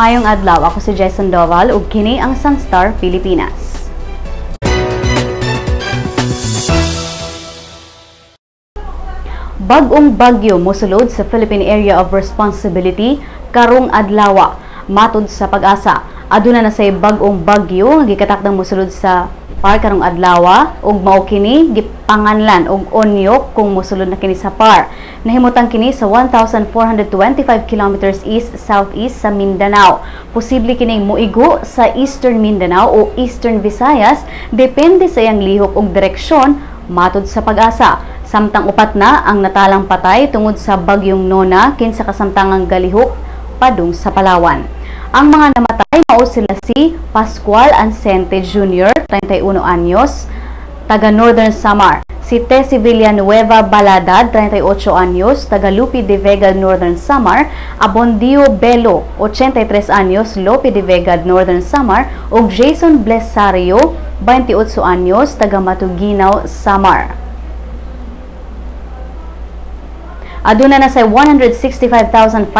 Maayong adlaw, ako si Jason Doval ug kini ang Sunstar Pilipinas. Bag-ong bagyo mosulod sa Philippine Area of Responsibility karong adlawa. Matud sa Pag-asa, aduna na say bag-ong bagyo nga gikatakdang mosulod sa PAR karong adlawa ug mao kini gipanganlan og Onyok kung mosulod na kini sa PAR. Nahimutang kini sa 1,425 kilometers east southeast sa Mindanao. Posible kining moigo sa Eastern Mindanao o Eastern Visayas depende sa iyang lihok ug direksyon, matud sa Pag-asa. Samtang upat na ang natalang patay tungod sa bagyong Nona kinsa kasamtangang galihok padung sa Palawan. Ang mga namatay mao sila si Pascual Ancente Jr., 31 anyos, taga Northern Samar. Si Tessie Villanueva Baladad, 38 anyos, taga Lupi de Vega, Northern Samar. Abondio Belo, 83 anyos, Lope de Vega, Northern Samar. Ug Jason Blesario, 28 anyos, taga Matuginaw, Samar. Aduna na sa 165,554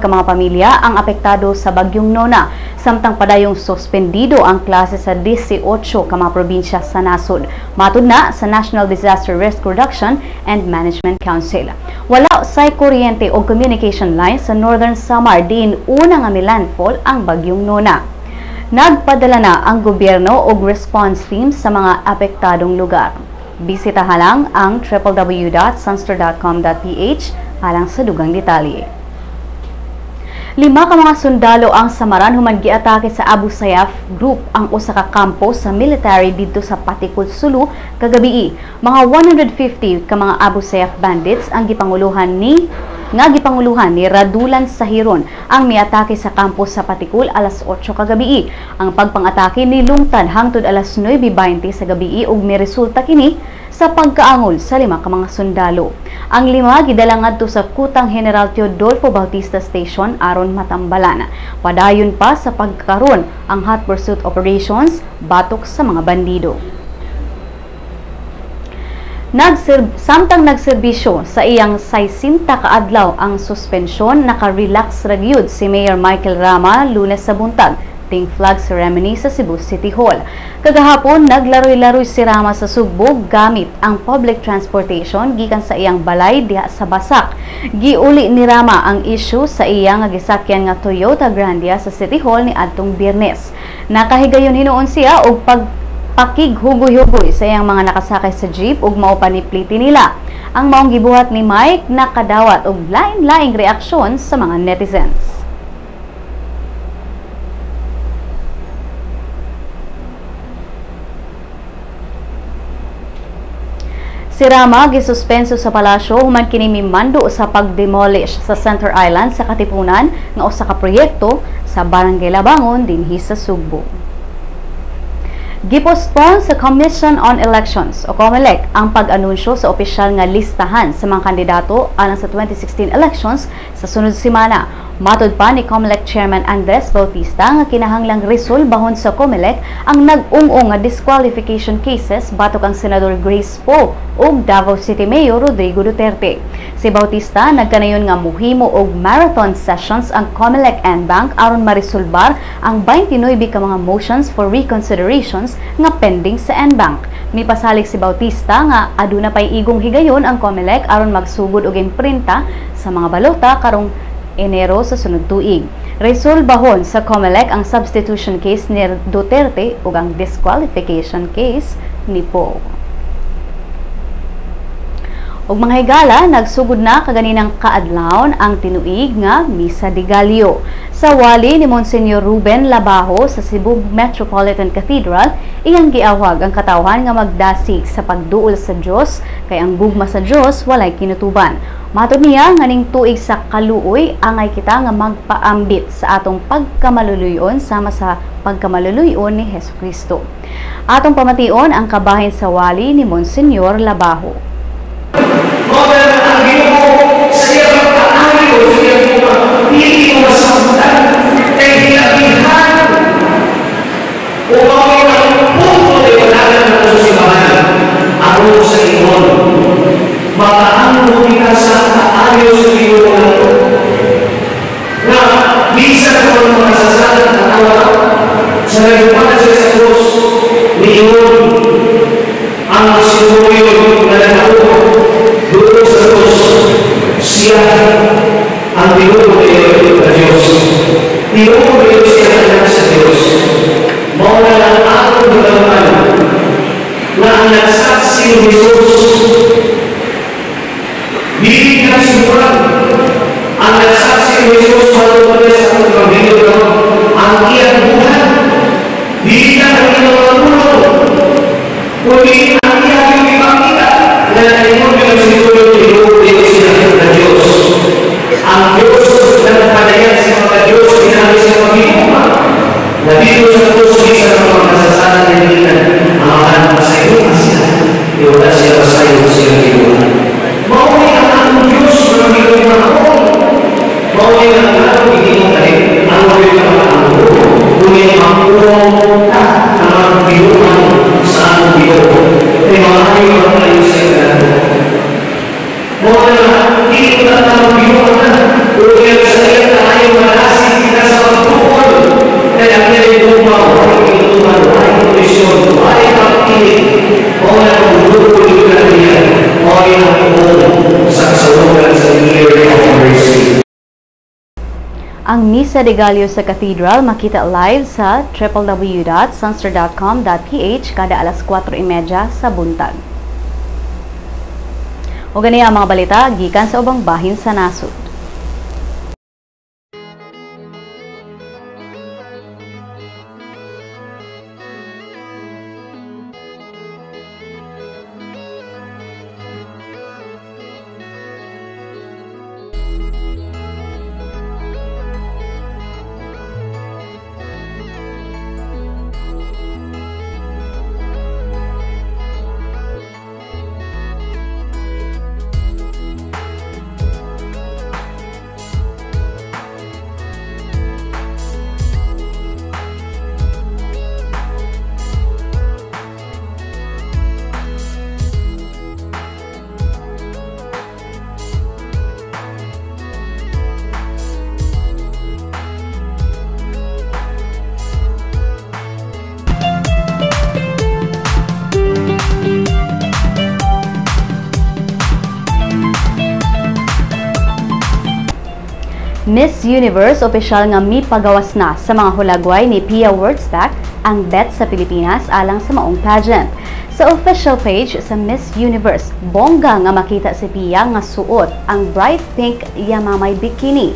ka mga pamilya ang apektado sa bagyong Nona, samtang padayong suspendido ang klase sa 18 ka mga probinsya sa nasod. Matud na sa National Disaster Risk Reduction and Management Council. Wala say kuryente o communication lines sa Northern Samar diin una nga milandfall ang bagyong Nona. Nagpadala na ang gobyerno og response team sa mga apektadong lugar. Bisitahan lang ang www.sunstar.com.ph alang sa dugang detalye. 5 ka mga sundalo ang samaran human giatake sa Abu Sayyaf Group ang usa ka kampo sa military didto sa Patikul, Sulu kagabii. Mga 150 ka mga Abu Sayyaf bandits ang gipanguluhan ni Radulan Sahiron ang miatake sa kampo sa Patikul alas 8 kagabii. Ang pagpangatake nilungtad hangtod alas 9:20 sa gabii ug miresulta kini sa pagkaangol sa 5 ka mga sundalo. Ang 5 gidala ngadto sa Kutang General Teodolfo Bautista Station aron matambalan. Padayon pa sa pagkaron ang hot pursuit operations batok sa mga bandido. Samtang nagserbisyo sa iyang 60 kaadlaw ang suspensyon, naka-relax ra gyud si Mayor Michael Rama Lunes sa buntag ting flag ceremony sa Cebu City Hall. Kagahapon naglaroy-laroy si Rama sa Sugbo gamit ang public transportation gikan sa iyang balay diha sa Basak. Giuli ni Rama ang issue sa iyang gisakyan nga Toyota Grandia sa City Hall ni adtong Biyernes. Nakahigayon hinuon siya og pagpakighugoy-hugoy sa iyang mga nakasakay sa jeep ug mao pa ni pliti nila. Ang maong gibuhat ni Mike nakadawat og lain-laing reaksyon sa mga netizens. Si Rama gisuspenso sa palasyo human kini mimando sa pagdemolish sa Center Island sa Katipunan nga usa ka proyekto sa Barangay Labangon dinhi sa Sugbo. Gipostpone sa Commission on Elections o COMELEC ang pag-anunsyo sa opisyal nga listahan sa mga kandidato alang sa 2016 elections sa sunod semana. Matod pa ni COMELEC Chairman Andres Bautista nga kinahanglang resolbahon sa COMELEC ang nag-ung-ung nga disqualification cases batok ang Senador Grace Poe ug Davao City Mayor Rodrigo Duterte. Si Bautista nagkanayon nga muhimo og marathon sessions ang COMELEC and Bank aron maresolbar ang 29 ka mga motions for reconsiderations nga pending sa NBank. Mipasalig si Bautista nga aduna pay igong higayon ang COMELEC aron magsugod og imprinta sa mga balota karong Enero sa sunod tuig. Resolbahon sa COMELEC ang substitution case ni Duterte ug ang disqualification case ni Poe. Ug mga higala, nagsugod na kaganinang kaadlawon ang tinuig nga Misa de Gallo. Sa wali ni Monsignor Ruben Labajo sa Cebu Metropolitan Cathedral, iyang giawhag ang katawhan nga magdasig sa pagduol sa Dios kay ang gugma sa Dios walay kinutuban. Matod niya nga ning tuig sa kaluoy angay kita nga magpaambit sa atong pagkamaluluyon sama sa pagkamaluluyon ni Hesukristo. Atong pamation ang kabahin sa wali ni Monsignor Labajo. Sa Ingon ang sinuriyon nga nagtuo doon sa krus, siya ang tinuod na Diyos. Tinuod na siya anak sa Diyos. Mao na lang atong hibaluan na ang nagsaksi ni Jesus dili na sumuran. Ang nagsaksi ni Jesus matupad sa atong Ebanghelyo karon, ang iyang buhat, dili na ang iyang mga pulong, kundi ang iyang ipakita na naingon yung siguro tinuod siya na Diyos. Ang Diyos na nagpadayag sa mga Diyos, pinabi sa pagiguma, na dito sa krus sa mga kasasalan ng ginan, ang mga pasaylo siya, iwala siya pasayo siya gibuhat. Mao ni ang atong Diyos na magigumahon. Mao ni ang atong gihimo ang mga kundi mapuo ta ang mga binuhan sa atong Ginoo. Kay maayo ang kayo sa kanato. Mao na dili ko na ang binuhan na kundi sa iya kaayo manasig kita sa pagtukol. Kaya ang iyang gugma, walay ginutuman, walay kondisyon, walay pagpili. Mao na ang bubukol na niya. Mao ni ang tuon sa kasulugan sa Year of Mercy. Ang Misa de Gallo sa Cathedral makita live sa www.sunstar.com.ph kada alas 4:30 sa buntag. O gani ang mga balita gikan sa ubang bahin sa nasod. Miss Universe opisyal nga mipagawas na sa mga hulagway ni Pia Wurtzbach ang bet sa Pilipinas alang sa maong pageant. Sa official page sa Miss Universe, bongga nga makita si Pia nga suot ang bright pink Yamamay bikini.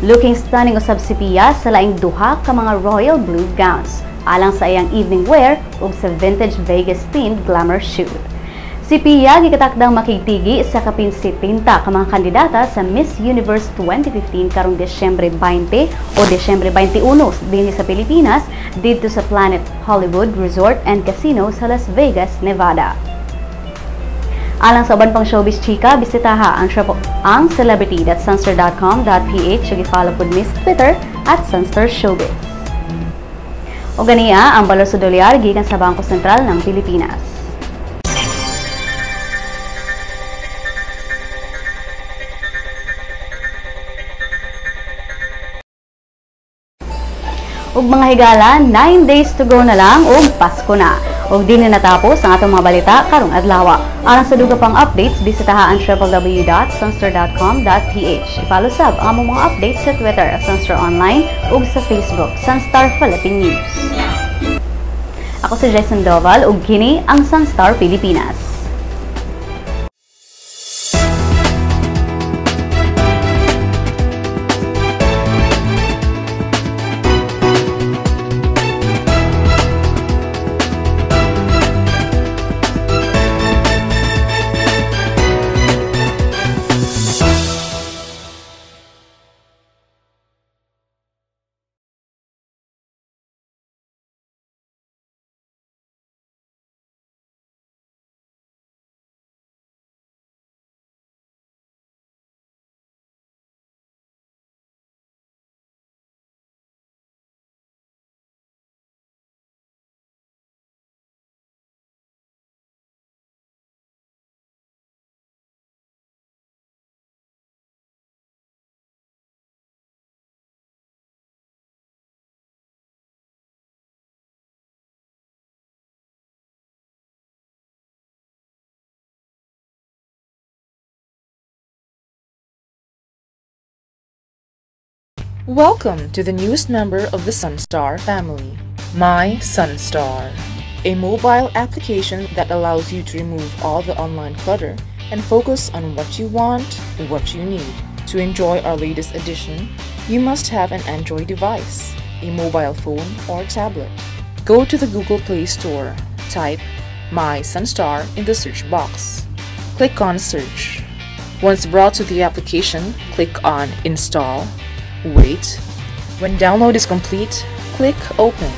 Looking stunning usab si Pia sa laing duha ka mga royal blue gowns alang sa iyang evening wear ug sa vintage Vegas themed glamour shoot. Si Pia gikatakdang makigtigi sa kapin 70 ka mga kandidata sa Miss Universe 2015 karong Disyembre 20 o Disyembre 21 dinhi sa Pilipinas didto sa Planet Hollywood Resort and Casino sa Las Vegas, Nevada. Alang sa uban pang showbiz chika, bisitaha ang ang celebrity.sunstar.com.ph ug i-follow pud mi sa Twitter @SunstarShowbiz. O ganiya ang balor sa dolyar gikan sa Bangko Sentral ng Pilipinas. Ug mga higala, 9 days to go na lang ug Pasko na. Ug di na natapos ang atong mga balita karong adlaw. Alang sa duga pang updates, bisitaha ang www.sunstar.com.ph. I-follow sab ang among mga updates sa Twitter at Sunstar Online ug sa Facebook, Sunstar Philippine News. Ako si Jason Doval ug kini ang Sunstar Pilipinas. Welcome to the newest member of the Sunstar family, My Sunstar, a mobile application that allows you to remove all the online clutter and focus on what you want, what you need. To enjoy our latest edition, you must have an Android device, a mobile phone or tablet. Go to the Google Play Store, type My Sunstar in the search box. Click on Search. Once brought to the application, click on Install. Wait. When download is complete, click Open.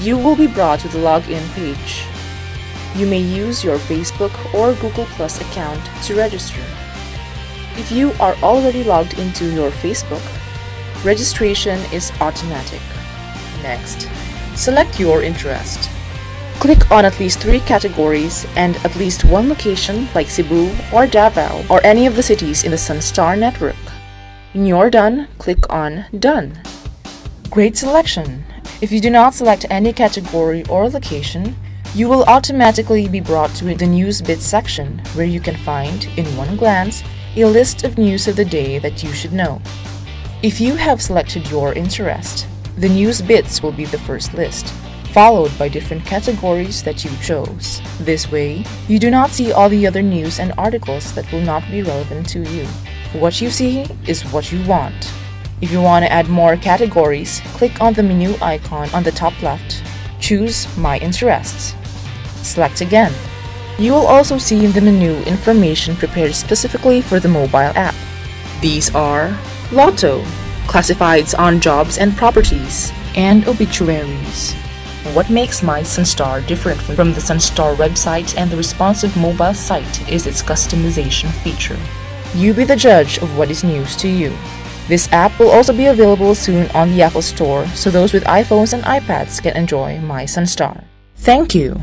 You will be brought to the login page. You may use your Facebook or Google Plus account to register. If you are already logged into your Facebook, registration is automatic. Next, select your interest. Click on at least three categories and at least one location like Cebu or Davao or any of the cities in the Sunstar network. When you're done, click on Done. Great selection! If you do not select any category or location, you will automatically be brought to the News Bits section where you can find, in one glance, a list of news of the day that you should know. If you have selected your interest, the News Bits will be the first list, followed by different categories that you chose. This way, you do not see all the other news and articles that will not be relevant to you. What you see is what you want. If you want to add more categories, click on the menu icon on the top left. Choose My Interests. Select again. You will also see in the menu information prepared specifically for the mobile app. These are Lotto, classifieds on jobs and properties, and obituaries. What makes My Sunstar different from the Sunstar website and the responsive mobile site is its customization feature. You be the judge of what is news to you. This app will also be available soon on the Apple Store, so those with iPhones and iPads can enjoy My Sunstar. Thank you.